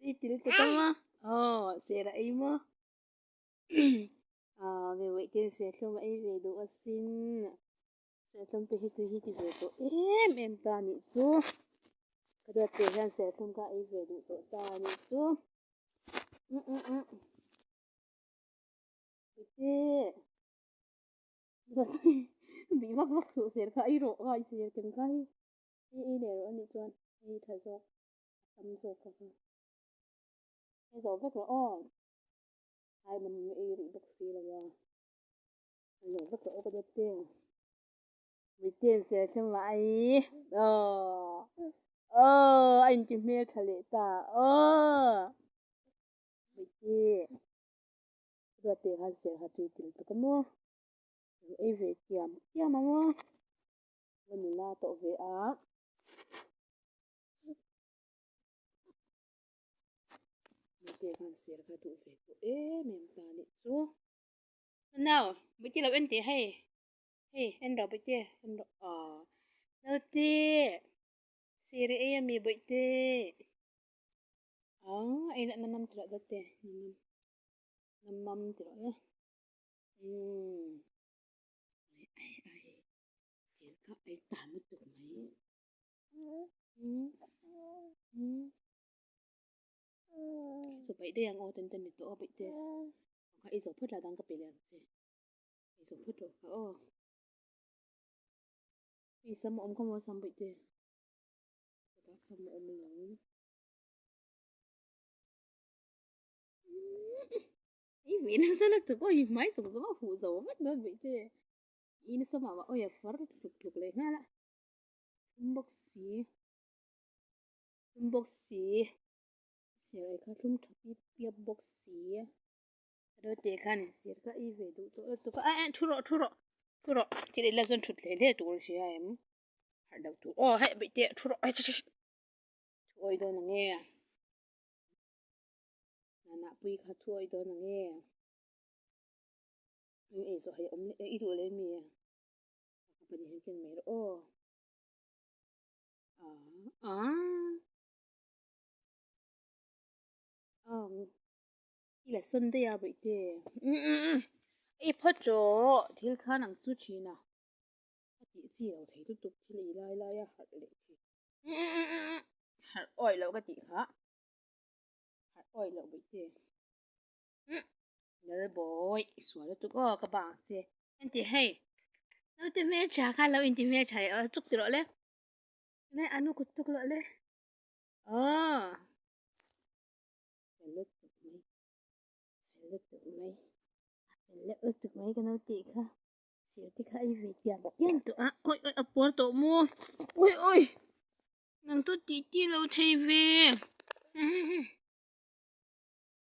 I til ta ta ma aw ser a ei maw aw nge wei ten serthlum a ei ve duh asin serthlum te hi tui hi ti ve tawh em em ta a nih chu ka dawt te hian serthlum kha a ei ve duh tawh ta a nih chu um um um Puite bih vak vak suh ser kha ei rawh a i ser ken kha hi ei ei leh rawh a nih chuan ei tha zawk. Tam zawk ka kha. Hei zo vek rawh aw. Ai mam ei rih bawk si lo a. Hei zo vek rawh aw ka dawt te. Miten ser thleng mah ai. Aw. Aw a inti hmel tha leh ta. Aw. Mite. Ka dawt te khan ser kha tui til tuk a maw. Ei ve tiam tiam a maw. Va nula tawh ve a. Mite khan ser kha duh ve tawh em em ta nih chu. Nau, Bawihte lo en teh hei. Hei, en rawh Bawihte, en rawh. Aw, naute, ser i ei ami Bawihte? Aw, ei lah namam ti rawh dawt te, namam. Namam ti rawh le. Umm. Ai ai ai, ser kha ei ta lutuk mai. Chaw paih daih ang aw ten ten ni tawh aw paih te kha ei zawh phawt lah dang ka pe leh ang che ei zawh phawt rawh kha aw hei sam a awm kha maw sam paih te chutah sam a awm lo ei ve nasa lutuk aw i hmai zawng zawng a huh zo vek dawn paih te i nasa mah mah awi a far tluk tluk leh nghal a. Thlum bawk si thlum bawk si ser ei kha thlum tha pip piap bawk si naute khan ser kha ei ve duh tawh lutuk a eh thu rawh thu rawh thu rawh thil ila chuan thut hle hle tur a hria em harh loh tur aw hei bawihte thu rawh hei thu awi dawn ang e nanah pui kha thu awi dawn ang e ei zawh hei awm leh i duh leh mi. Ka pahnih hian ken mai rawh aw. Ah ah. Ang. I la sawn daih a bawihte. Um um um. I phaw tawh thil khan ang chu thin a. A tih chi lo thei lutuk thil ei lai lai a harh leh thin. Um um um um um. Harh awih loh ka tih kha. Harh awih loh bawihte. Um. Lalbawi i sual lutuk aw ka bang che. Enti hei naute hmeltha kha lo inti hmeltha leh aw chuk ti rawh le le anu kut tuk loh le aw fel lutuk mai fel lutuk mai fel leh lutuk mai ka naute kha sir te kha ei ve tiang tiang tawh a awi awi a puar tawh maw awi awi nang chu tih tih lo thei ve.